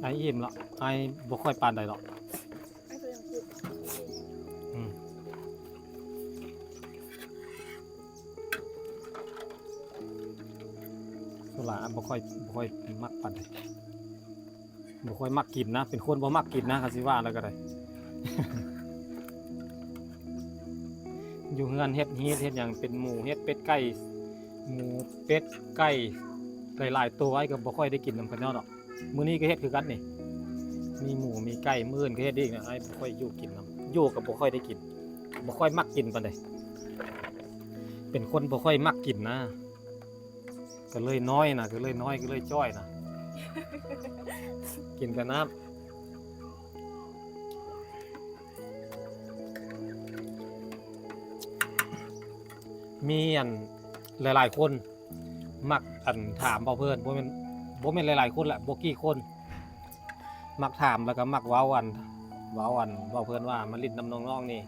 ອ້າຍອີ່ມລະ ອ້າຍບໍ່ຄ່ອຍປານໃດດອກ. ອືມ ສ່ວນຫຼາຍອ້າຍບໍ່ຄ່ອຍ ບໍ່ຄ່ອຍມັກປານໃດ. ບໍ່ຄ່ອຍມັກກິນນະ ເປັນຄົນບໍ່ມັກກິນນະ ຄັນຊິວ່າແລ້ວກໍໄດ້. ຢູ່ເຮືອນເຮັດ ເຮັດ ເຮັດຫຍັງ ເປັນໝູ ເຮັດເປັດໄກ່ ໝູເປັດໄກ່ຫຼາຍໆໂຕ ອ້າຍກໍບໍ່ຄ່ອຍໄດ້ກິນນຳເຂົາເຈົ້າດອກ. ມື້ນີ້ກໍເຮັດຄືກັນນີ້ ມີໝູມີໄກ່ ມື້ອື່ນກໍເຮັດອີກນະ. ອ້າຍບໍ່ຄ່ອຍຢູ່ກິນນຳ ຢູ່ກໍບໍ່ຄ່ອຍໄດ້ກິນ ບໍ່ຄ່ອຍມັກກິນປານໃດ ເປັນຄົນບໍ່ຄ່ອຍມັກກິນນະ. ກໍເລີຍນ້ອຍນະ ກໍເລີຍນ້ອຍ ກໍເລີຍຈ້ອຍນະ ກິນແຕ່ນ້ຳ. ມີອັນຫຼາຍໆຄົນມັກອັນຖາມບ່າວເພິ່ນ ບໍ່ແມ່ນ ບໍ່ແມ່ນຫຼາຍໆຄົນລະ ບໍ່ກີ່ຄົນ ມັກຖາມ ແລ້ວກໍມັກເວົ້າອັນ ເວົ້າອັນ ເວົ້າເພິ່ນວ່າມາຫຼິ້ນນຳນ້ອງໆນີ້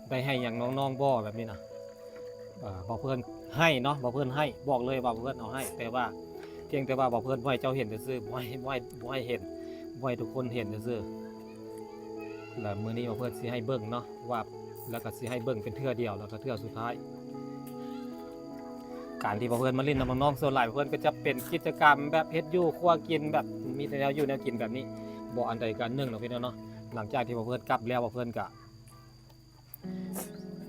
ໄດ້ໃຫ້ຫຍັງນ້ອງໆບໍ່ ແບບນີ້ນະ. ເອີ ບ່າວເພິ່ນໃຫ້ເນາະ ບ່າວເພິ່ນໃຫ້ ບອກເລີຍວ່າບ່າວເພິ່ນເອົາໃຫ້ ແຕ່ວ່າ ພຽງແຕ່ວ່າບ່າວເພິ່ນບໍ່ໃຫ້ເຈົ້າເຫັນຊື່ໆ ບໍ່ໃຫ້ ບໍ່ໃຫ້ ບໍ່ໃຫ້ເຫັນ ບໍ່ໃຫ້ທຸກຄົນເຫັນຊື່ໆ. ແລ້ວມື້ນີ້ບ່າວເພິ່ນຊິໃຫ້ເບິ່ງເນາະ ວ່າ ແລ້ວກໍຊິໃຫ້ເບິ່ງເປັນເທື່ອດຽວ ແລ້ວກໍເທື່ອສຸດທ້າຍ. ການທີ່ບ່າວເພິ່ນມາຫຼິ້ນນຳນ້ອງໆ ສ່ວນຫຼາຍເພິ່ນກໍຈະເປັນກິດຈະກຳແບບເຮັດຢູ່ຄົວກິນ ແບບມີແຕ່ແນວຢູ່ແນວກິນແບບນີ້ ບໍ່ອັນໃດກໍອັນໜຶ່ງເນາະ ພີ່ນ້ອງເນາະ. ຫຼັງຈາກທີ່ບ່າວເພິ່ນກັບແລ້ວ ບ່າວເພິ່ນກໍ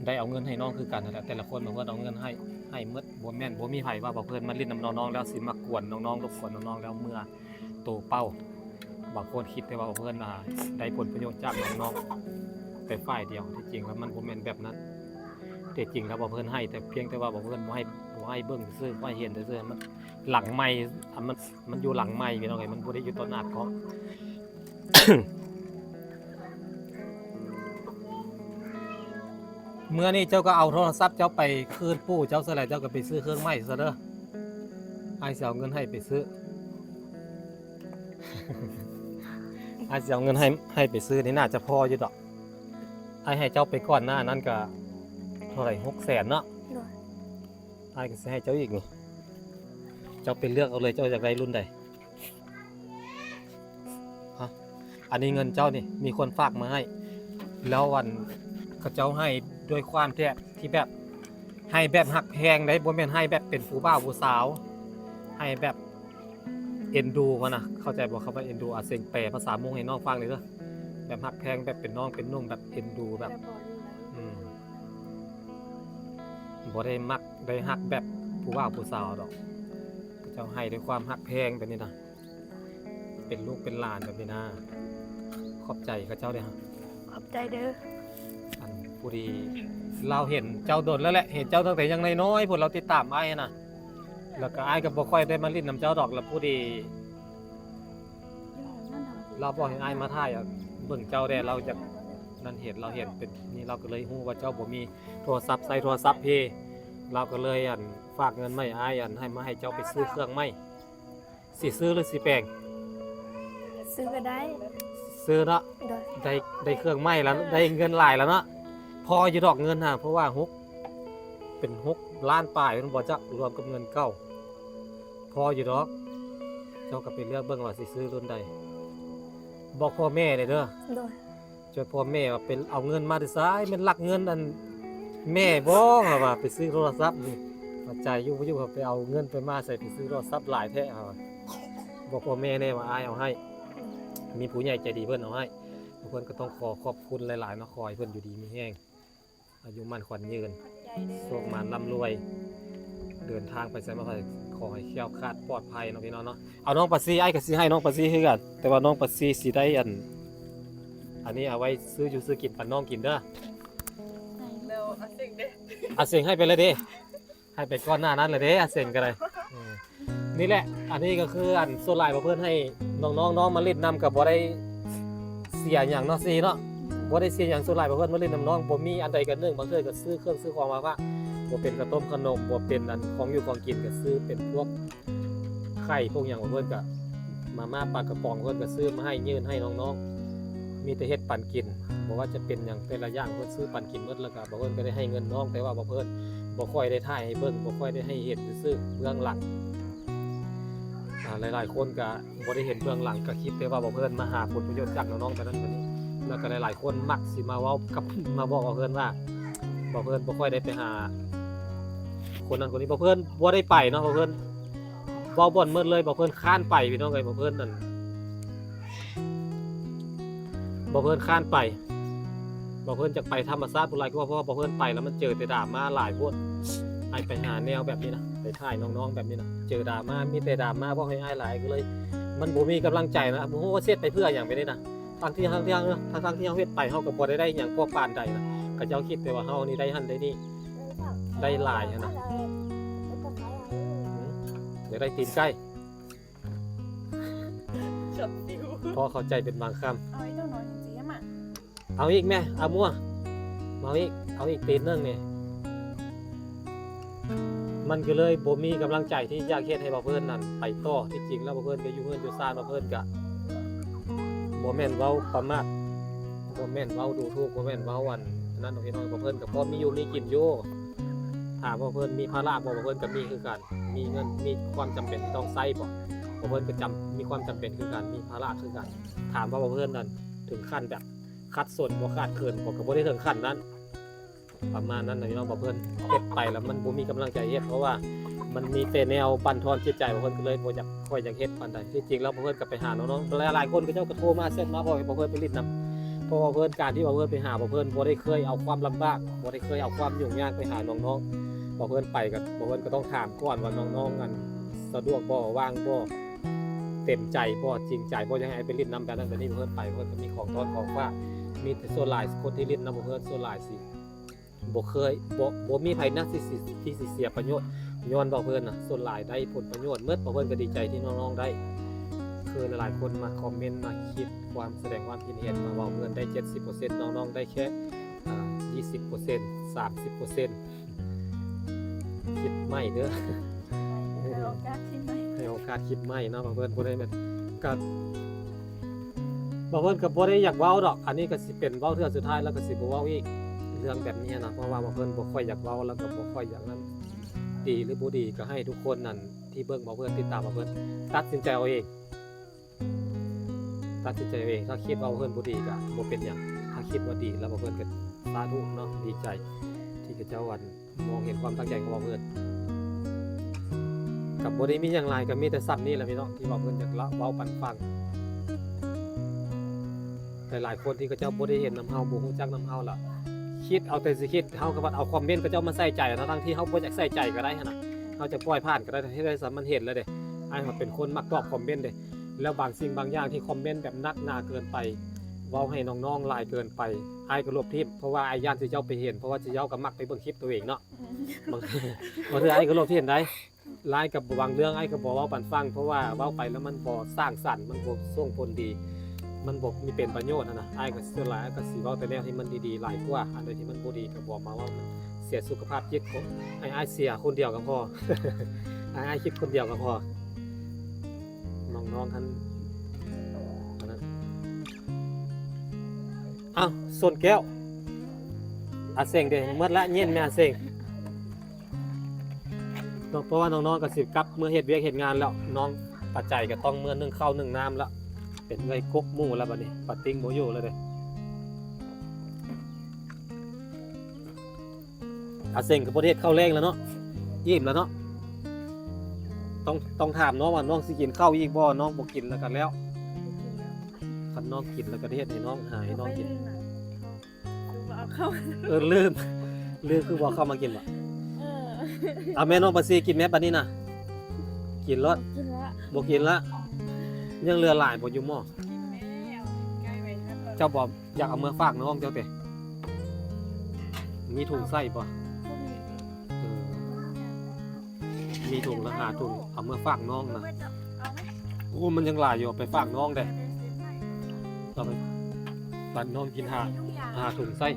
ໄດ້ເອົາເງິນໃຫ້ນ້ອງຄືກັນຫັ້ນແຫຼະ ແຕ່ລະຄົນ ບາງຄົນເອົາເງິນໃຫ້ ໃຫ້ໝົດ ບໍ່ແມ່ນ ບໍ່ມີໃຜວ່າ ວ່າເພິ່ນມາຫຼິ້ນນຳນ້ອງໆແລ້ວຊິມາກວນນ້ອງໆ ລົບກວນນ້ອງໆແລ້ວເມືອໂຕເປົ່າ. ບາງຄົນຄິດແຕ່ວ່າເພິ່ນ ອ່າ ໄດ້ຜົນປະໂຫຍດຈາກນ້ອງໆແຕ່ຝ່າຍດຽວ ທີ່ຈິງແລ້ວມັນບໍ່ແມ່ນແບບນັ້ນ. ແຕ່ຈິງແລ້ວວ່າເພິ່ນໃຫ້ ແຕ່ພຽງແຕ່ວ່າເພິ່ນບໍ່ໃຫ້ ບໍ່ໃຫ້ເບິ່ງຊື່ໆ ບໍ່ໃຫ້ເຫັນຊື່ໆ ມັນຫຼັງໄມ ອັນມັນ ມັນຢູ່ຫຼັງໄມ ພີ່ນ້ອງເອີຍ ມັນບໍ່ໄດ້ຢູ່ຕໍ່ໜ້າກ້ອງ. ເມື່ອນີ້ເຈົ້າກໍເອົາໂທລະສັບເຈົ້າໄປຄືນປູ່ເຈົ້າຊະແຫຼະ ເຈົ້າກໍໄປຊື້ເຄື່ອງໃໝ່ຊະເດີ. ອ້າຍຊິເອົາເງິນໃຫ້ໄປຊື້ ອ້າຍຊິເອົາເງິນໃຫ້ ໃຫ້ໄປຊື້ນີ້ ໜ້າຈະພໍຢູ່ດອກ. ອ້າຍໃຫ້ເຈົ້າໄປກ່ອນໜ້ານັ້ນກໍເທົ່າໃດ ຫົກແສນເນາະ. ໂດຍ. ອ້າຍກໍຊິໃຫ້ເຈົ້າອີກນີ້ ເຈົ້າໄປເລືອກເອົາເລີຍ ເຈົ້າຢາກໄດ້ລຸ້ນໃດ. ຮະ ອັນນີ້ເງິນເຈົ້ານີ້ ມີຄົນຝາກມາໃຫ້ ແລ້ວອັນ ເຂົາເຈົ້າໃຫ້ດ້ວຍຄວາມແບບ ທີ່ແບບ ໃຫ້ແບບຮັກແພງເດ້ ບໍ່ແມ່ນໃຫ້ແບບເປັນຜູ້ບ່າວຜູ້ສາວ ໃຫ້ແບບເອັນດູຫັ້ນນະ ເຂົ້າໃຈບໍ່ ຄຳວ່າເອັນດູ? ອາເສັງແປພາສາມົ້ງໃຫ້ນ້ອງຟັງແດ່ເດີ ແບບຮັກແພງ ແບບເປັນນ້ອງເປັນນຸ່ງ ແບບເອັນດູ ແບບ ອືມ ບໍ່ໄດ້ມັກໄດ້ຮັກແບບຜູ້ບ່າວຜູ້ສາວດອກ ເຂົາເຈົ້າໃຫ້ດ້ວຍຄວາມຮັກແພງແບບນີ້ນະ ເປັນລູກເປັນຫຼານແບບນີ້ນະ. ຂອບໃຈເຂົາເຈົ້າເດີ. ຂອບໃຈເດີ. ອັນ ພໍດີລາວເຫັນເຈົ້າດົນແລ້ວແຫຼະ ເຫັນເຈົ້າຕັ້ງແຕ່ຍັງນ້ອຍໆພຸ້ນ ລາວຕິດຕາມອ້າຍຫັ້ນນະ ແລ້ວກໍອ້າຍກໍບໍ່ຄ່ອຍໄດ້ມາຫຼິ້ນນຳເຈົ້າດອກ ແລ້ວພໍດີ ລາວບອກໃຫ້ອ້າຍມາຖ່າຍເບິ່ງເຈົ້າແດ່ ລາວຢາກນັ້ນເຫັນ ລາວເຫັນເປັນນີ້ ລາວກໍເລີຍຮູ້ວ່າເຈົ້າບໍ່ມີໂທລະສັບ ໃຊ້ໂທລະສັບເພ ລາວກໍເລີຍ ອັນ ຝາກເງິນມາໃຫ້ອ້າຍ ອັນ ໃຫ້ ມາໃຫ້ເຈົ້າໄປຊື້ເຄື່ອງໃໝ່. ຊິຊື້ຫຼືຊິແປງ? ຊື້ກໍໄດ້. ຊື້ເນາະ. ໂດຍ. ໄດ້ ໄດ້ເຄື່ອງໃໝ່ແລ້ວ ໄດ້ເງິນຫຼາຍແລ້ວເນາະ. ພໍຢູ່ດອກເງິນຫັ້ນ ເພາະວ່າຫົກ ເປັນຫົກລ້ານປາຍ ແມ່ນບໍ່ຈັກ ລວມກັບເງິນເກົ່າ ພໍຢູ່ດອກ. ເຈົ້າກໍໄປເລືອກເບິ່ງວ່າຊິຊື້ລຸ້ນໃດ ບອກພໍ່ແມ່ແດ່ເດີ. ໂດຍ. ເຈົ້າ ພໍ່ແມ່ວ່າໄປເອົາເງິນມາແຕ່ໃສ ແມ່ນລັກເງິນອັນແມ່ບໍ່ ເຮົາວ່າໄປຊື້ໂທລະສັບນີ້ ວ່າຈ່າຍຢູ່ບໍ່ຢູ່ ເຮົາໄປເອົາເງິນໄປມາໃສ ໄປຊື້ໂທລະສັບຫຼາຍແທ້ ເຮົາວ່າ. ບອກພໍ່ແມ່ແດ່ວ່າອ້າຍເອົາໃຫ້ ມີຜູ້ໃຫຍ່ໃຈດີເພິ່ນເອົາໃຫ້ ເພິ່ນກໍຕ້ອງຂໍຂອບຄຸນຫຼາຍໆເນາະ ຂໍໃຫ້ເພິ່ນຢູ່ດີມີແຮງ ອາຍຸໝັ້ນຂວັນຍືນ ໂຊກໝານລ່ຳລວຍ ເດີນທາງໄປໃສມາໃສ ຂໍໃຫ້ແຄ້ວຄາດປອດໄພເນາະ ພີ່ນ້ອງເນາະ. ເອົາ ນ້ອງປາຊີ ອ້າຍກໍຊິໃຫ້ນ້ອງປາຊີຄືກັນ ແຕ່ວ່ານ້ອງປາຊີຊິໄດ້ອັນ ອັນນີ້ເອົາໄວ້ຊື້ຢູ່ຊື້ກິນປັນນ້ອງກິນເດີ. ແລ້ວອາເສັງເດ? ອາເສັງໃຫ້ໄປແລ້ວເດ ໃຫ້ໄປກ່ອນໜ້ານັ້ນແລ້ວເດ ອາເສັງກໍໄດ້. ເອີ ນີ້ແຫຼະ ອັນນີ້ກໍຄືອັນສ່ວນຫຼາຍວ່າເພິ່ນໃຫ້ນ້ອງໆ ນ້ອງມາຫຼິ້ນນຳ ກໍບໍ່ໄດ້ເສຍຫຍັງເນາະ ຊີເນາະ ບໍ່ໄດ້ເສຍຫຍັງ. ສ່ວນຫຼາຍວ່າເພິ່ນມາຫຼິ້ນນຳນ້ອງ ບໍ່ມີອັນໃດກໍໜຶ່ງ ບາງເທື່ອກໍຊື້ເຄື່ອງຊື້ຂອງມາຝາກ ບໍ່ເປັນເຂົ້າຕົ້ມເຂົ້າໜົມ ບໍ່ເປັນອັນຂອງຢູ່ຂອງກິນ ກໍຊື້ເປັນພວກ ໄຂ່ພວກຫຍັງຂອງເພິ່ນກະ ມາມ່າປາກະປ໋ອງເພິ່ນກະຊື້ມາໃຫ້ ຍື່ນໃຫ້ນ້ອງໆ ມີແຕ່ເຮັດປັນກິນ ບໍ່ວ່າຈະເປັນຫຍັງແຕ່ລະຢ່າງເພິ່ນຊື້ປັນກິນໝົດ ແລ້ວກະບ່າວເພິ່ນກະໄດ້ໃຫ້ເງິນນ້ອງ ແຕ່ວ່າບ່າວເພິ່ນບໍ່ຄ່ອຍໄດ້ຖ່າຍໃຫ້ເບິ່ງ ບໍ່ຄ່ອຍໄດ້ໃຫ້ເຫັນຊື່ໆ ເບື້ອງຫຼັງ ອ່າ ຫຼາຍໆຄົນກະບໍ່ໄດ້ເຫັນເບື້ອງຫຼັງ ກະຄິດແຕ່ວ່າບ່າວເພິ່ນມາຫາຜົນປະໂຫຍດຈາກນ້ອງໆ ແບບນັ້ນແບບນີ້ ແລ້ວກະຫຼາຍໆຄົນມັກຊິມາເວົ້າກັບ ມາບອກບ່າວເພິ່ນວ່າ ບ່າວເພິ່ນບໍ່ຄ່ອຍໄດ້ໄປຫາຄົນນັ້ນຄົນນີ້ ບ່າວເພິ່ນບໍ່ໄດ້ໄປເນາະ ບ່າວເພິ່ນ ເວົ້າບ່ອນໝົດເລີຍ ບ່າວເພິ່ນຄ້ານໄປ ພີ່ນ້ອງເອີຍ ບ່າວເພິ່ນນັ້ນ ບ່າວເພິ່ນຄ້ານໄປ ບ່າວເພິ່ນຢາກໄປທຳມະຊາດພຸ້ນຫຼາຍກວ່າ ເພາະວ່າບ່າວເພິ່ນໄປແລ້ວມັນເຈີແຕ່ດຣາມ່າຫຼາຍໂພດ ອ້າຍໄປຫາແນວແບບນີ້ນະ ໄປຖ່າຍນ້ອງໆແບບນີ້ນະ ເຈີດຣາມ່າ ມີແຕ່ດຣາມ່າ ເວົ້າໃຫ້ອ້າຍຫຼາຍກໍເລີຍ ມັນບໍ່ມີກຳລັງໃຈນະ ບໍ່ຮູ້ວ່າເຮັດໄປເພື່ອຫຍັງແບບນີ້ນະ ທັງທີ່ ທັງທີ່ ທັງໆທີ່ເຮົາເຮັດໄປ ເຮົາກໍບໍ່ໄດ້ໄດ້ຫຍັງພໍປານໃດນະ ເຂົາເຈົ້າຄິດແຕ່ວ່າເຮົານີ້ໄດ້ຫັ້ນໄດ້ນີ້ ໄດ້ຫຼາຍຫັ້ນນະ ຢາກໄດ້ຕີນໄກ່ ພໍເຂົ້າໃຈເປັນບາງຄຳ ເອົາອີກແມ ອາມົວ ເອົາອີກ ເອົາອີກຕີນໜຶ່ງນີ້ ມັນກໍເລີຍບໍ່ມີກຳລັງໃຈທີ່ຢາກເຮັດໃຫ້ບ່າວເພິ່ນນັ້ນໄປຕໍ່ ທີ່ຈິງແລ້ວບ່າວເພິ່ນກໍຢູ່ເຮືອນຢູ່ຊານ ບ່າວເພິ່ນກໍບໍ່ແມ່ນເວົ້າປະໝາດ ບໍ່ແມ່ນເວົ້າດູຖູກ ບໍ່ແມ່ນເວົ້າອັນນັ້ນດອກພີ່ນ້ອງ ບ່າວເພິ່ນກໍພໍມີຢູ່ມີກິນຢູ່ ຖາມວ່າເພິ່ນມີພາລະບໍ່ ເພິ່ນກໍມີຄືກັນ ມີເງິນ ມີຄວາມຈຳເປັນທີ່ຕ້ອງໃຊ້ບໍ່ ເພິ່ນກໍຈຳ ມີຄວາມຈຳເປັນຄືກັນ ມີພາລະຄືກັນ ຖາມວ່າເພິ່ນນັ້ນເຖິງຂັ້ນແບບຂັດສົນບໍ່ ຂາດເຂີນບໍ່ ກໍບໍ່ໄດ້ເຖິງຂັ້ນນັ້ນ ປະມານນັ້ນນະພີ່ນ້ອງ ເພິ່ນເຮັດໄປແລ້ວມັນບໍ່ມີກຳລັງໃຈເຮັດ ເພາະວ່າມັນມີແຕ່ແນວບັ້ນທອນຈິດໃຈ ເພິ່ນກໍເລີຍບໍ່ຢາກ ຄ່ອຍຢາກເຮັດປານໃດ ທີ່ຈິງແລ້ວເພິ່ນກໍໄປຫານ້ອງໆ ຫຼາຍໆຄົນເຂົາເຈົ້າກໍໂທມາແຊັດມາບອກໃຫ້ເພິ່ນໄປຫຼິ້ນນຳ ເພາະວ່າເພິ່ນ ການທີ່ວ່າເພິ່ນໄປຫາ ເພິ່ນບໍ່ໄດ້ເຄີຍເອົາຄວາມລຳບາກ ບໍ່ໄດ້ເຄີຍເອົາຄວາມຫຍຸ້ງຍາກໄປຫານ້ອງໆ ເພິ່ນໄປກໍ ເພິ່ນກໍຕ້ອງຖາມກ່ອນວ່ານ້ອງໆ ອັນ ສະດວກບໍ່ ວ່າງບໍ່ ເຕັມໃຈບໍ່ ຈິງໃຈບໍ່ ຢາກໃຫ້ອ້າຍໄປຫຼິ້ນນຳ ແບບນັ້ນແບບນີ້ ເພິ່ນໄປ ເພິ່ນກໍມີຂອງຕ້ອນຂອງຝາກ ມີແຕ່ສ່ວນຫຼາຍຄົນທີ່ຫຼິ້ນນຳເພິ່ນ ສ່ວນຫຼາຍຊິ ບໍ່ເຄີຍ ບໍ່ ບໍ່ມີໃຜນະ ທີ່ ທີ່ຊິເສຍປະໂຫຍດຍ້ອນວ່າເພິ່ນນະ ສ່ວນຫຼາຍໄດ້ຜົນປະໂຫຍດໝົດ ເພິ່ນກໍດີໃຈທີ່ນ້ອງໆໄດ້ ຄືຫຼາຍໆຄົນມາຄອມເມັນ ມາຄິດຄວາມ ສະແດງຄວາມຄິດເຫັນ ມາເວົ້າ ເພິ່ນໄດ້ເຈັດສິບເປີເຊັນ ນ້ອງໆໄດ້ແຄ່ ອ່າ ຍີ່ສິບເປີເຊັນ ສາມສິບເປີເຊັນ ຄິດໃໝ່ເດີ ໃຫ້ໂອກາດຄິດໃໝ່ ໃຫ້ໂອກາດຄິດໃໝ່ເນາະ ເພິ່ນບໍ່ໄດ້ແມ່ນ ກໍ ບ່າວເພິ່ນກໍບໍ່ໄດ້ຢາກເວົ້າດອກ ອັນນີ້ກໍຊິເປັນເວົ້າເທື່ອສຸດທ້າຍ ແລ້ວກໍຊິບໍ່ເວົ້າອີກ ເລື່ອງແບບນີ້ນະ ເພາະວ່າບ່າວເພິ່ນບໍ່ຄ່ອຍຢາກເວົ້າ ແລ້ວກໍບໍ່ຄ່ອຍຢາກນັ້ນ ດີຫຼືບໍ່ດີກໍໃຫ້ທຸກຄົນນັ້ນ ທີ່ເບິ່ງບ່າວເພິ່ນ ຕິດຕາມບ່າວເພິ່ນ ຕັດສິນໃຈເອົາເອງ ຕັດສິນໃຈເອົາເອງ ຖ້າຄິດວ່າບ່າວເພິ່ນບໍ່ດີກໍບໍ່ເປັນຫຍັງ ຖ້າຄິດວ່າດີແລ້ວບ່າວເພິ່ນກໍສາທຸເນາະ ດີໃຈທີ່ເຂົາເຈົ້າ ອັນ ມອງເຫັນຄວາມຕັ້ງໃຈຂອງບ່າວເພິ່ນ ກໍບໍ່ໄດ້ມີຫຍັງຫຼາຍ ກໍມີແຕ່ສ່ຳນີ້ແຫຼະພີ່ນ້ອງ ທີ່ບ່າວເພິ່ນຢາກເລົ່າ ເວົ້າປັນຟັງ ຫຼາຍໆຄົນທີ່ເຂົາເຈົ້າບໍ່ໄດ້ເຫັນນຳເຮົາ ບໍ່ຮູ້ຈັກນຳເຮົາລະ ຄິດເອົາແຕ່ຊິຄິດ ເຮົາກໍບັດເອົາຄອມເມັນເຂົາເຈົ້າມາໃສ່ໃຈ ທັງໆທີ່ເຮົາບໍ່ຢາກໃສ່ໃຈກໍໄດ້ຫັ້ນນະ ເຮົາຈະປ່ອຍຜ່ານກໍໄດ້ ເຮັດໃດຊະ ມັນເຫັນແລ້ວເດ້ ອ້າຍມັນເປັນຄົນມັກຕອບຄອມເມັນເດ້ ແລ້ວບາງສິ່ງບາງຢ່າງທີ່ຄອມເມັນແບບໜັກໜາເກີນໄປ ເວົ້າໃຫ້ນ້ອງໆຫຼາຍເກີນໄປ ອ້າຍກໍລົບຖິ້ມ ເພາະວ່າອ້າຍຢ້ານຊິເຈົ້າໄປເຫັນ ເພາະວ່າຊິເຈົ້າກໍມັກໄປເບິ່ງຄລິບໂຕເອງເນາະ ບາງ ບາງເທື່ອອ້າຍກໍລົບຖິ້ມໄດ້ ຫຼາຍກັບ ບາງເລື່ອງອ້າຍກໍບໍ່ເວົ້າປັນຟັງ ເພາະວ່າເວົ້າໄປແລ້ວມັນບໍ່ສ້າງສັນ ມັນບໍ່ສົ່ງຜົນດີ ມັນບໍ່ມີເປັນປະໂຫຍດຫັ້ນນະ ອ້າຍກໍສ່ວນຫຼາຍອ້າຍກໍຊິເວົ້າແຕ່ແນວທີ່ມັນດີໆຫຼາຍກວ່າ ອັນໃດທີ່ມັນບໍ່ດີກໍບໍ່ມາເວົ້າ ມັນເສຍສຸຂະພາບຈິດຂອງ ໃຫ້ອ້າຍເສຍຄົນດຽວກໍພໍ ໃຫ້ອ້າຍຄິດຄົນດຽວກໍພໍ ນ້ອງໆຫັ້ນ ອັນນັ້ນ ອ້າວ ຊົນແກ້ວ ອາເສັງເດ ໝົດລະ ເຢັນແມ່ອາເສັງ ເນາະ ເພາະວ່ານ້ອງໆກໍຊິກັບເມືອເຮັດວຽກເຮັດງານແລ້ວ ນ້ອງປາໃຈກໍຕ້ອງເມືອໜຶ້ງເຂົ້າໜຶ້ງນ້ຳລະ ເປັນເອື້ອຍກົກໝູ່ລະບັດນີ້ ປາຕິງບໍ່ຢູ່ລະເດ້. ອາເສັງກໍບໍ່ໄດ້ເຮັດເຂົ້າແລງແລ້ວເນາະ ອີ່ມແລ້ວເນາະ ຕ້ອງ ຕ້ອງຖາມນ້ອງວ່ານ້ອງຊິກິນເຂົ້າອີກບໍ່ ນ້ອງບໍ່ກິນແລ້ວກໍແລ້ວ ບໍ່ກິນແລ້ວ ຄັນນ້ອງກິນແລ້ວກໍໄດ້ເຮັດໃຫ້ນ້ອງຫາຍ ນ້ອງກິນ ເອີ ລືມ ລືມ ຄືບໍ່ເຂົ້າມາກິນບໍ່ ເອີ ເອົາແມ່ນ້ອງປາຊີກິນແມ່ບັດນີ້ນະ ກິນໂລດ ບໍ່ກິນລະ ຍັງເຫຼືອຫຼາຍບໍ່ຢູ່ໝໍ້ ເຈົ້າບໍ່ ຢາກເອົາເມືອຝາກນ້ອງເຈົ້າເຕະ ມີຖົງໃສ່ບໍ່ ເອີ ມີຖົງລະຫາຖົງ ເອົາເມືອຝາກນ້ອງນະ ໂອ້ ມັນຍັງຫຼາຍຢູ່ ເອົາໄປຝາກນ້ອງເດ້ ເອົາໄປປັນນ້ອງກິນ ຫາ ຫາຖົງໃສ່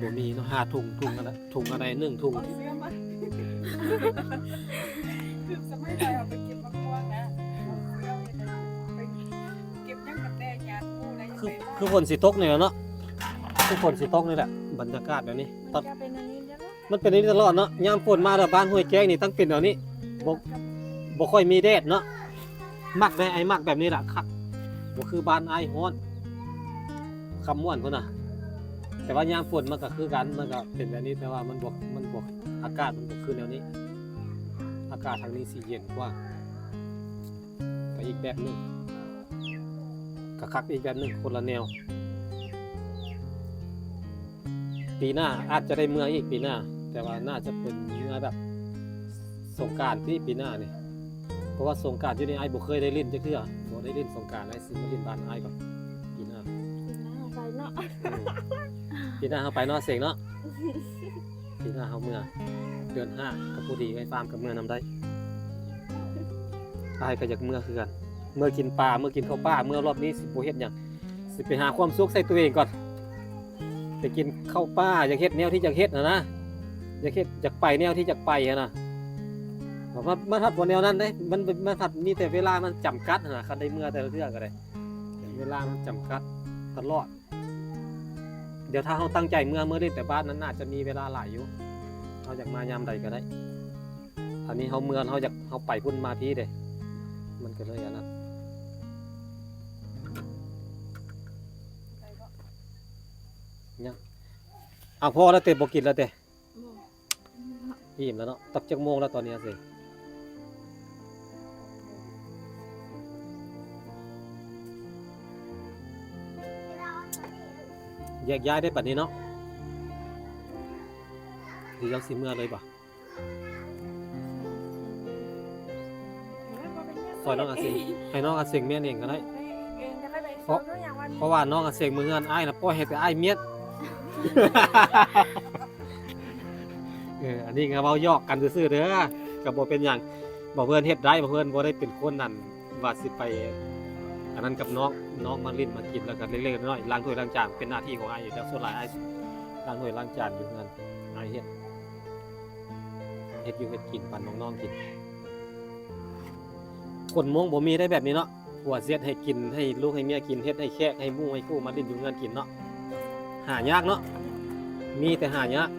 ບໍ່ມີເນາະ ຫາຖົງ ຖົງອັນໃດ ຖົງອັນໃດໜຶ່ງຖົງ ຄືສະໄໝຕອນເຮົາໄປເກັບໝາກມ່ວງນະ ເຮົາເຮັດໄດ້ໄປເກັບຫຍັງກັບແຕ່ຍາດໝູ່ນະ ຄື ຄືຝົນຊິຕົກນີ້ແຫຼະເນາະ ຄືຝົນຊິຕົກນີ້ແຫຼະ ບັນຍາກາດແບບນີ້ ມັນເປັນແນວນີ້ຕະຫຼອດເນາະ ຍາມຝົນມາແລ້ວ ບ້ານຫ້ວຍແກ້ງນີ້ຕ້ອງເປັນແນວນີ້ ບໍ່ ບໍ່ຄ່ອຍມີແດດເນາະ. ມັກເດ້ ອ້າຍມັກແບບນີ້ລະຄັກ. ບໍ່ຄືບ້ານອ້າຍຮ້ອນ ຄຳມ່ວນພຸ້ນນະ. ແຕ່ວ່າຍາມຝົນມັນກໍຄືກັນ ມັນກໍເປັນແບບນີ້ ແຕ່ວ່າມັນບໍ່ ມັນບໍ່ ອາກາດມັນບໍ່ຄືແນວນີ້. ອາກາດທາງນີ້ຊິເຢັນກວ່າ ກໍອີກແບບໜຶ່ງ ກໍຄັກອີກແບບໜຶ່ງ ຄົນລະແນວ. ປີໜ້າອາດຈະໄດ້ເມືອອີກ ປີໜ້າ ແຕ່ວ່າໜ້າຈະເປັນເມືອແບບສົງການຕິ ປີໜ້ານີ້. ເພາະວ່າສົງການຢູ່ນີ້ອ້າຍບໍ່ເຄີຍໄດ້ຫຼິ້ນຈັກເທື່ອ ບໍ່ໄດ້ຫຼິ້ນສົງການ. ອ້າຍຊິມາຫຼິ້ນບ້ານອ້າຍກ່ອນ ປີໜ້າ. ປີໜ້າເຮົາໄປເນາະ ອືມ ປີໜ້າເຮົາໄປເນາະ ເສັງເນາະ. ປີໜ້າເຮົາເມືອ ເດືອນຫ້າກໍພໍດີ ເອື້ອຍຟາມກໍເມືອນຳໄດ້. ອ້າຍກໍຢາກເມືອຄືກັນ ເມືອກິນປາ ເມືອກິນເຂົ້າປ່າ. ເມືອຮອບນີ້ຊິບໍ່ເຮັດຫຍັງ ຊິໄປຫາຄວາມສຸກໃສ່ຕົວເອງກ່ອນ ໄປກິນເຂົ້າປ່າ. ຢາກເຮັດແນວທີ່ຢາກເຮັດຫັ້ນນະ ຢາກເຮັດ ຢາກໄປແນວທີ່ຢາກໄປຫັ້ນນະ. ມັນ ມັນພັດບໍ່ແນວນັ້ນເດ້ ມັນ ມັນພັດມີແຕ່ເວລາມັນຈຳກັດຫັ້ນນະ. ຄັນໄດ້ເມືອແຕ່ລະເທື່ອກໍໄດ້ ເວລາມັນຈຳກັດຕະຫຼອດ. ດຽວຖ້າເຮົາຕັ້ງໃຈເມືອ ເມືອຫຼິ້ນແຕ່ບ້ານນັ້ນ ໜ້າຈະມີເວລາຫຼາຍຢູ່ ເຮົາຢາກມາຍາມໃດກໍໄດ້. ອັນນີ້ເຮົາເມືອ ເຮົາຢາກ ເຮົາໄປພຸ້ນມາພີ້ເດ້ ມັນກໍເລີຍອັນນັ້ນ. ຍັງ ເອົາ ພໍແລ້ວເຕ ບໍ່ກິນແລ້ວເຕ? ບໍ່ ອີ່ມແລ້ວເນາະ. ຕັກຈັກໂມງແລ້ວຕອນນີ້ອາເຊ? ແຍກຍ້າຍໄດ້ບັດນີ້ເນາະ. ຫຼືເຈົ້າຊິເມືອເລີຍບໍ່? ເອີ ບໍ່ເປັນຫຍັງ ຊ່ອຍນ້ອງອາເຊງ ໃຫ້ນ້ອງອາເຊງມ້ຽນເອງກໍໄດ້. ເພາະ ເພາະວ່ານ້ອງອາເຊງມື້ເຮືອນອ້າຍນະ ປ່ອຍໃຫ້ແຕ່ອ້າຍມ້ຽນ. ເອີ ອັນນີ້ກໍເວົ້າຢອກກັນຊື່ໆເດີ ກໍບໍ່ເປັນຫຍັງ. ບ່າວເພິ່ນເຮັດໄດ້ ບ່າວເພິ່ນບໍ່ໄດ້ເປັນຄົນນັ້ນວ່າຊິໄປອັນນັ້ນກັບນ້ອງ. ນ້ອງມາຫຼິ້ນມາກິນ ແລ້ວກໍເລັກໆນ້ອຍໆ ລ້າງຖ້ວຍລ້າງຈານ ເປັນໜ້າທີ່ຂອງອ້າຍຢູ່ແລ້ວ. ສ່ວນຫຼາຍອ້າຍລ້າງຖ້ວຍລ້າງຈານຢູ່ເຮືອນ ອ້າຍເຮັດ ເຮັດຢູ່ເຮັດກິນ ປັນນ້ອງໆກິນ. ຄົນມົ້ງບໍ່ມີໄດ້ແບບນີ້ເນາະ ຜົວເຮັດໃຫ້ກິນ ໃຫ້ລູກໃຫ້ເມຍກິນ ເຮັດໃຫ້ແຂກໃຫ້ໝູ່ໃຫ້ຄູ່ມາຫຼິ້ນຢູ່ເຮືອນກິນເນາະ. ຫາຍາກເນາະ ມີແຕ່ຫາຍາກ.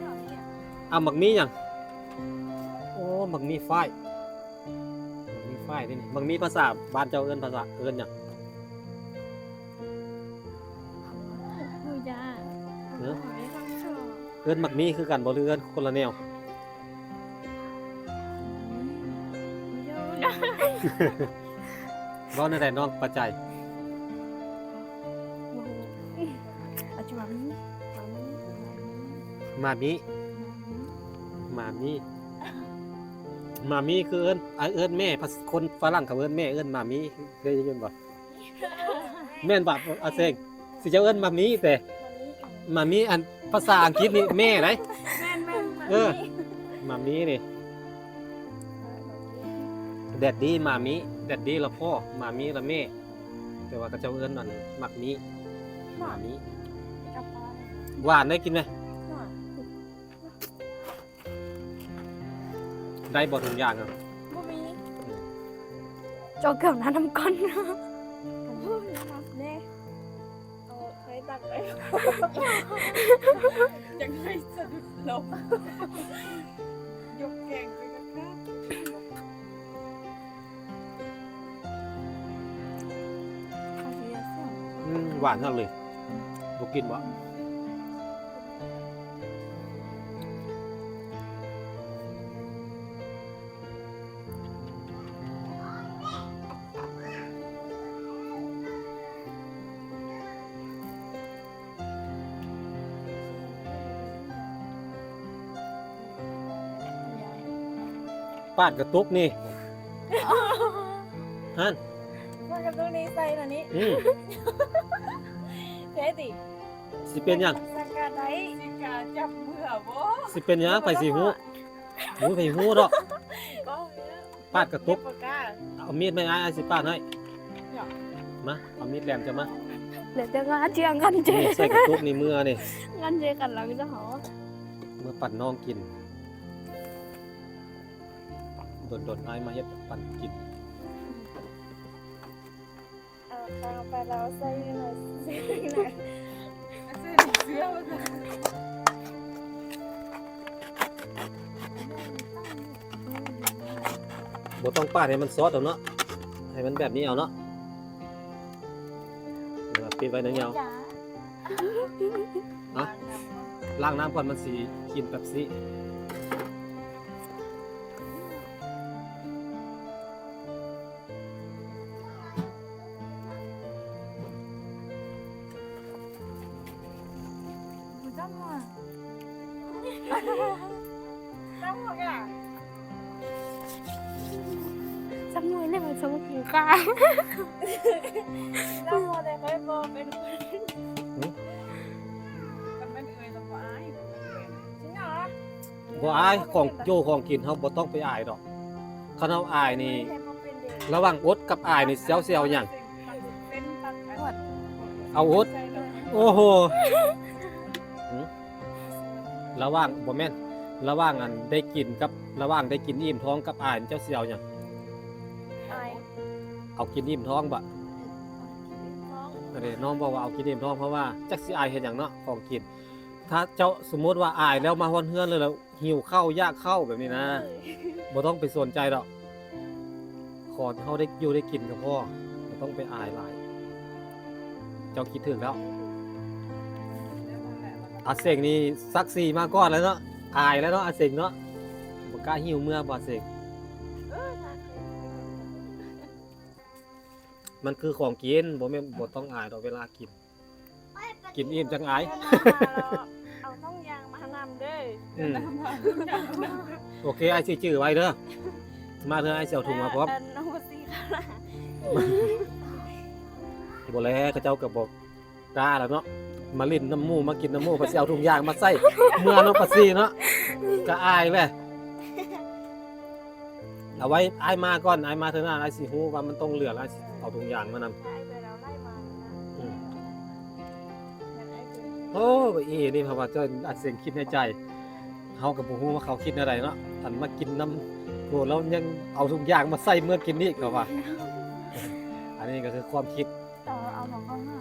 ເອົາ ໝາກມີຫຍັງ? ໂອ້ ໝາກມີຝ້າຍ ໝາກມີຝ້າຍນີ້. ໝາກມີພາສາບ້ານເຈົ້າເອີ້ນພາສາ ເອີ້ນຫຍັງ? ໝູຢາ ເອີ ເອີ້ນໝາກມີຄືກັນບໍ່ ຫຼືເອີ້ນຄົນລະແນວ? ເວົ້າແນວໃດນ້ອງປະໃຈ? ໝາມີ ໝາມີ ໝາມີ ໝາມີ ໝາມີ ໝາມີຄືເອີ້ນ ເອີ້ນແມ່ ຄົນຝຣັ່ງເຂົາເອີ້ນແມ່ ເອີ້ນໝາມີ ເຄີຍໄດ້ຍິນບໍ່? ແມ່ນບໍ່ ອາເຊງ? ຊິເຈົ້າເອີ້ນໝາມີແຕ່ ໝາມີ ອັນພາສາອັງກິດນີ້ແມ່ໃດ. ແມ່ນໆ ເອີ ໝາມີນີ້ ແດດດີ ໝາມີ ແດດດີລະພໍ່ ໝາມີລະແມ່. ແຕ່ວ່າເຂົາເຈົ້າເອີ້ນອັນໝາກມີ ໝາມີ. ຫວານໄດ໋ ກິນໄດ໋. ໄດ້ບໍ່ທຸກຢ່າງ? ບໍ່ມີ ເຈົ້າເກືອບນ້ຳນຳກ້ອນ. ໂອ້ຍ ແນ່ ເອົາໄວ້ຕັກໄວ້ ຈັ່ງໃຫ້ສະດຸດລົງ ຍົກແກງໄປກັບຂ້າວ. ອືມ ຫວານຄັກເລີຍ ບໍ່ກິນບໍ່? ປາດກະຕຸກນີ້ ຫັ້ນ ປາດກະຕຸກນີ້ໃສ່ລະນີ້. ອືມ ເທ່ຕິ ຊິເປັນຫຍັງ? ສັງກາໄດ້ ຊິກາຈັບເມືອບໍ່? ຊິເປັນຫຍັງ? ໃຜຊິຮູ້? ບໍ່ມີໃຜຮູ້ດອກ. ປາດກະຕຸກ ເອົາມີດມາ ອ້າຍ ອ້າຍຊິປາດໃຫ້. ມາ ເອົາມີດແຫຼມເຈົ້າມາ. ແລ້ວຈະງາດຈຽງກັນເຈ ນີ້ໃສ່ກະຕຸກນີ້ເມືອນີ້ ງານເຈກັນຫຼັງຈະເຮົາ ເມືອປັ້ນນ້ອງກິນ. ດົນໆ ອ້າຍມາເຮັດປັ້ນກິນ. ເອົາ ເອົາໄປແລ້ວໃສ່ໃນ ໃສ່ໃນ ໃສ່ເສື້ອວ່າຊັ້ນ. ບໍ່ຕ້ອງປາດໃຫ້ມັນຊອດດອກເນາະ ໃຫ້ມັນແບບນີ້ເອົາເນາະ ເອີ ປິດໄວ້ຍາວໆ ເອົາ ລ້າງນ້ຳກ່ອນ ມັນຊິກິນເປັບຊີ. ຈັກໜ່ວຍແລ້ວມັນຈະບໍ່ກິນກາຍ ຈັກໜ່ວຍແລ້ວຂ້ອຍບໍ່ເປັນ ຫື? ຄັນແມ່ນເອີຍລະບໍ່ອາຍ ບໍ່ອາຍ ຂອງຢູ່ຂອງກິນເຮົາບໍ່ຕ້ອງໄປອາຍດອກ ຄັນເຮົາອາຍນີ້ ລະຫວ່າງອົດກັບອາຍນີ້ ເຈົ້າຊິເອົາຫຍັງ? ເອົາອົດ ໂອ້ໂຫ ລະຫວ່າງ ບໍ່ແມ່ນ ລະຫວ່າງອັນໄດ້ກິນກັບ ລະຫວ່າງໄດ້ກິນອີ່ມທ້ອງກັບອາຍ ເຈົ້າຊິເອົາຫຍັງ? ອາຍ ເອົາກິນອີ່ມທ້ອງບໍ? ອືມ ອັນນີ້ນ້ອງບອກວ່າເອົາກິນອີ່ມທ້ອງ ເພາະວ່າຈັກຊິອາຍເຮັດຫຍັງເນາະ ຂອງກິນ ຖ້າເຈົ້າ ສົມມຸດວ່າອາຍແລ້ວມາຮອດເຮືອນເລີຍ ແລ້ວຫິວເຂົ້າຢາກເຂົ້າແບບນີ້ນະ ບໍ່ຕ້ອງໄປສົນໃຈດອກ ຂໍເຮົາໄດ້ຢູ່ໄດ້ກິນກໍພໍ ບໍ່ຕ້ອງໄປອາຍຫຼາຍ ເຈົ້າຄິດຖືກແລ້ວ ອາເສັງນີ້ສັກສີມາກ່ອນແລ້ວເນາະ ອາຍແລ້ວເນາະ ອາເສັງເນາະ ບໍ່ກ້າຫິວເມືອບໍ່ ອາເສັງ ມັນຄືຂອງກິນ ບໍ່ແມ່ນ ບໍ່ຕ້ອງອາຍດອກເວລາກິນ ກິນອີ່ມຈັ່ງອາຍ ເອົາຖົງຢາງມານຳເດີ ອືມ ໂອເຄ ອ້າຍຊິຈື່ໄວ້ເດີ ມາເທື່ອອ້າຍຊິເອົາຖົງມາພ້ອມ ອັນ ໂອຊິ ບໍ່ແລະ ເຂົາເຈົ້າກໍບໍ່ກ້າແລ້ວເນາະ ມາຫຼິ້ນນຳໝູ່ ມາກິນນຳໝູ່ ກໍຊິເອົາຖົງຢາງມາໃສ່ເມືອເນາະ ປາຊີເນາະ ກໍອາຍແຫຼະ. ເອົາໄວ້ອ້າຍມາກ່ອນ ອ້າຍມາເທື່ອໜ້າ ອ້າຍຊິຮູ້ວ່າມັນຕ້ອງເຫຼືອ ແລ້ວອ້າຍຊິເອົາຖົງຢາງມານຳ ອືມ ໂອ້ ອີນີ້ ເພາະວ່າເຈົ້າ ອາເສັງຄິດໃນໃຈ ເຮົາກໍບໍ່ຮູ້ວ່າເຂົາຄິດແນວໃດເນາະ ອັນມາກິນນຳ ໂອ້ ແລ້ວຍັງເອົາທຸກຢ່າງມາໃສ່ເມືອກິນອີກ ເຂົາວ່າ ອັນນີ້ກໍຄືຄວາມຄິດ ເອົາມາເຂົ້າມາ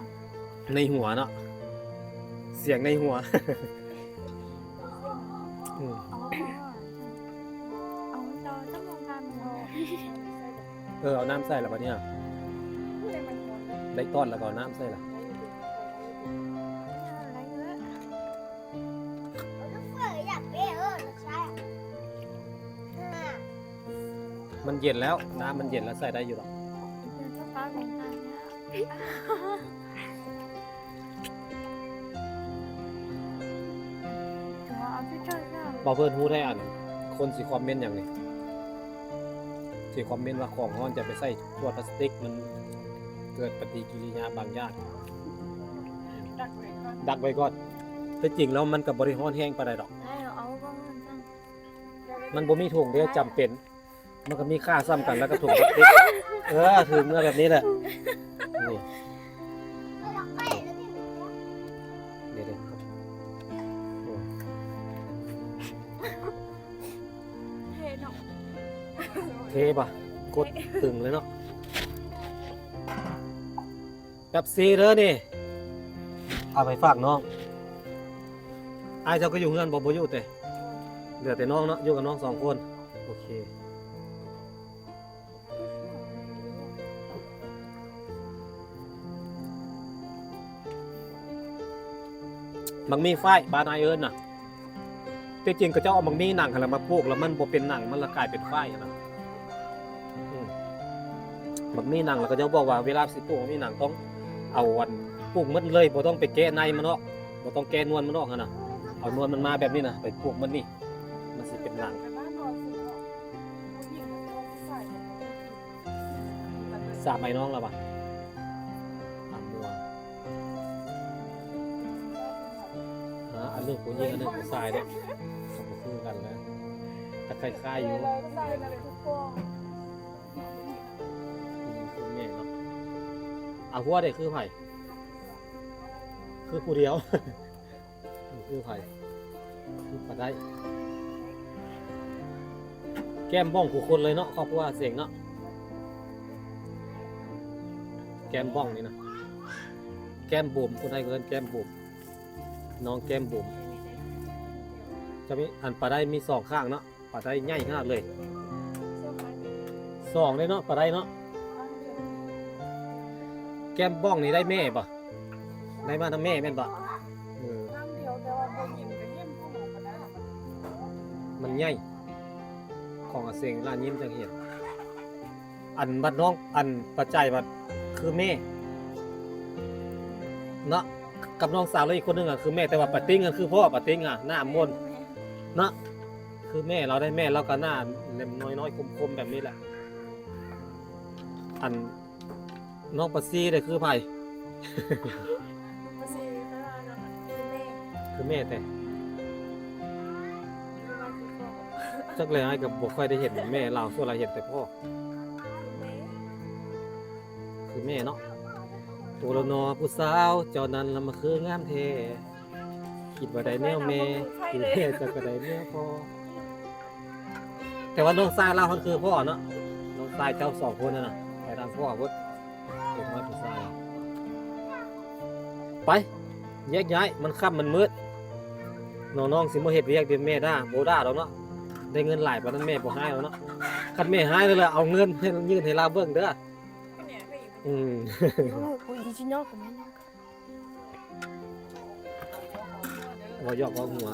ໃນຫົວເນາະ ສຽງໃນຫົວ ອືມ ເອົາເຂົ້າມາ ເອົາເຈົ້າຈັກໂມງການ ເອີ ເອົານ້ຳໃສ່ລະບາດນີ້ ໄດ້ຕອນລະກໍເອົານ້ຳໃສ່ລະ ມັນເຢັນແລ້ວ ນ້ຳມັນເຢັນແລ້ວ ໃສ່ໄດ້ຢູ່ດອກ ບໍ່ເພິ່ນຮູ້ໄດ້ ອັນຄົນຊິຄອມເມັນຫຍັງນີ້ ຊິຄອມເມັນວ່າຂອງຮ້ອນຈະໄປໃສ່ຂວດພລາສຕິກ ມັນເກີດປະຕິກິລິຍາບາງຢ່າງ ດັກໄວ້ກ່ອນ ແຕ່ຈິງແລ້ວມັນກໍບໍ່ໄດ້ຮ້ອນແຮງປານໃດດອກ ມັນບໍ່ມີຖົງເດ້ ຈຳເປັນ ມັນກໍມີຄ່າສ່ຳກັນລະກັບຖົງພລາສຕິກ ເອີ ຖືເມືອແບບນີ້ແຫຼະ ນີ້ ເດ ເດ ເທເນາະ ເທປະ ກົດຕຶງເລີຍເນາະ. ແປັບຊີເດີນີ້ ເອົາໄປຝາກນ້ອງ ອ້າຍເຈົ້າກໍຢູ່ເຮືອນບໍ່? ບໍ່ຢູ່ເຕະ ເຫຼືອແຕ່ນ້ອງເນາະ ຢູ່ກັບນ້ອງສອງຄົນ ໂອເຄ ໝາກມີ້ຝ້າຍ ບ້ານອ້າຍເອີ້ນນະ. ທີ່ຈິງເຂົາເຈົ້າເອົາໝາກມີ້ໜັງຫັ້ນລະມາປູກ ແລ້ວມັນບໍ່ເປັນໜັງ ມັນລະກາຍເປັນຝ້າຍຫັ້ນນະ ອືມ ໝາກມີ້ໜັງ ແລ້ວເຂົາເຈົ້າບອກວ່າເວລາຊິປູກໝາກມີ້ໜັງ ຕ້ອງເອົາອັນ ປູກໝົດເລີຍ ບໍ່ຕ້ອງໄປແກະໃນມັນອອກ ບໍ່ຕ້ອງແກະນວນມັນອອກຫັ້ນນະ ເອົານວນມັນມາແບບນີ້ນະ ໄປປູກໝົດນີ້ ມັນຊິເປັນໜັງ. ສາມໄອ້ນ້ອງລະຫວາ? ອາ ມ່ວງ ອາ ອັນໜຶ່ງຜູ້ຍິງ ອັນໜຶ່ງຜູ້ຊາຍເດ້ ກໍບໍ່ຄືກັນແລ້ວ ແຕ່ຄ້າຍໆຢູ່ ຜູ້ຍິງຄືແມ່ເນາະ ອາ ຫົວເດ້ ຄືໃຜ? ຄືຜູ້ດຽວ. ຄືໃຜ? ຄືປາໄດ້ ແກ້ມບ້ອງຄູ່ຄົນເລີຍເນາະ ຄອບຄົວເສັງເນາະ ແກ້ມບ້ອງນີ້ນະ ແກ້ມບຸມ ຄົນໄທເອີ້ນແກ້ມບຸມ ນ້ອງແກ້ມບຸມ ຈະມີ ອັນປາໄດ້ມີສອງຂ້າງເນາະ ປາໄດ້ໃຫຍ່ຂະໜາດເລີຍ. ສອງເດ້ເນາະ ປາໄດ້ເນາະ. ແກ້ມບ້ອງນີ້ໄດ້ແມ່ບໍ່? ໄດ້ມານຳແມ່ແມ່ນບໍ່? ເອີ ຄັ້ງດຽວ ແຕ່ວ່າບໍ່ເຫັນ ກໍເຫັນຂອງມັນນະ ມັນໃຫຍ່ ຂອງອາເຊງລາວຍິ້ມຈັ່ງເຫັນ. ອັນບັດນ້ອງ ອັນປາໃຈບັດຄືແມ່ເນາະ ກັບນ້ອງສາວລາວອີກຄົນໜຶ່ງອະຄືແມ່ ແຕ່ວ່າປາຕິງນັ້ນຄືພໍ່ ປາຕິງອະໜ້າມົນເນາະ ຄືແມ່ລາວໄດ໋. ແມ່ລາວກໍໜ້າແຫຼມນ້ອຍໆ ຄົມໆ ແບບນີ້ແຫຼະ. ອັນ ນ້ອງປາຊີເດ້ຄືໃຜ? ປາຊີ ຄືແມ່ ຄືແມ່ແທ້. ຈັກແລ້ວ ອ້າຍກໍບໍ່ຄ່ອຍໄດ້ເຫັນແມ່ລາວ ສ່ວນຫຼາຍເຫັນແຕ່ພໍ່. ຄືແມ່ ຄືແມ່ເນາະ. ໂຕລະໜໍຜູ້ສາວ ເຈົ້ານັ້ນລະມາຄືງາມແທ້. ຄິດວ່າໄດ້ແນວແມ່ ຄືແມ່ເຈົ້າກໍໄດ້ແນວພໍ່. ແຕ່ວ່ານ້ອງຊາຍລາວຫັ້ນຄືພໍ່ເນາະ ນ້ອງຊາຍເຈົ້າສອງຄົນຫັ້ນນະ ໄປທາງພໍ່ພຸ້ນ ເດັກນ້ອຍຜູ້ຊາຍ. ໄປ ແຍກຍ້າຍ ມັນຄ່ຳມັນມືດ ນ້ອງໆ ຊິມາເຮັດວຽກ ດຽວແມ່ດ່າ. ບໍ່ດ່າດອກເນາະ ໄດ້ເງິນຫຼາຍປານນັ້ນແມ່ບໍ່ຮ້າຍດອກເນາະ. ຄັນແມ່ຮ້າຍແລ້ວ ເອົາເງິນໃຫ້ ຍື່ນໃຫ້ລາວເບິ່ງເດີ. ອືມ ເວົ້າຢອກເວົ້າຫົວ.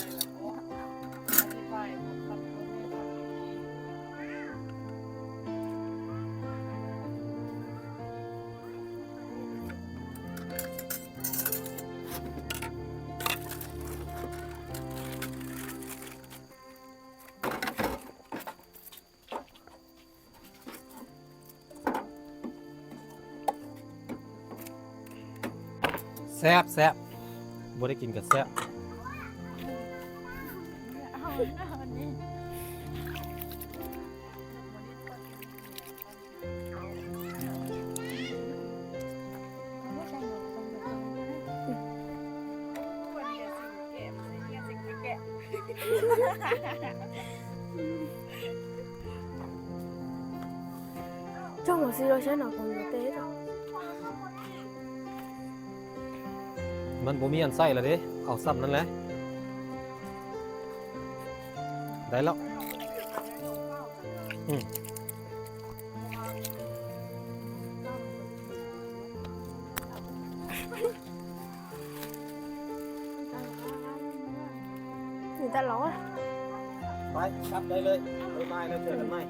ແຊບ ແຊບ ບໍ່ໄດ້ກິນກໍແຊບ. ມັນບໍ່ມີອັນໃສ່ລະເດ້ ເອົາສ່ຳນັ້ນແຫຼະ. ໄດ້ແລ້ວ ອືມ. ມີແຕ່ເຫຼົ້າ. ໄປ ກັບໄດ້ເລີຍ ບາຍບາຍ ແລ້ວເຈີກັນໃໝ່.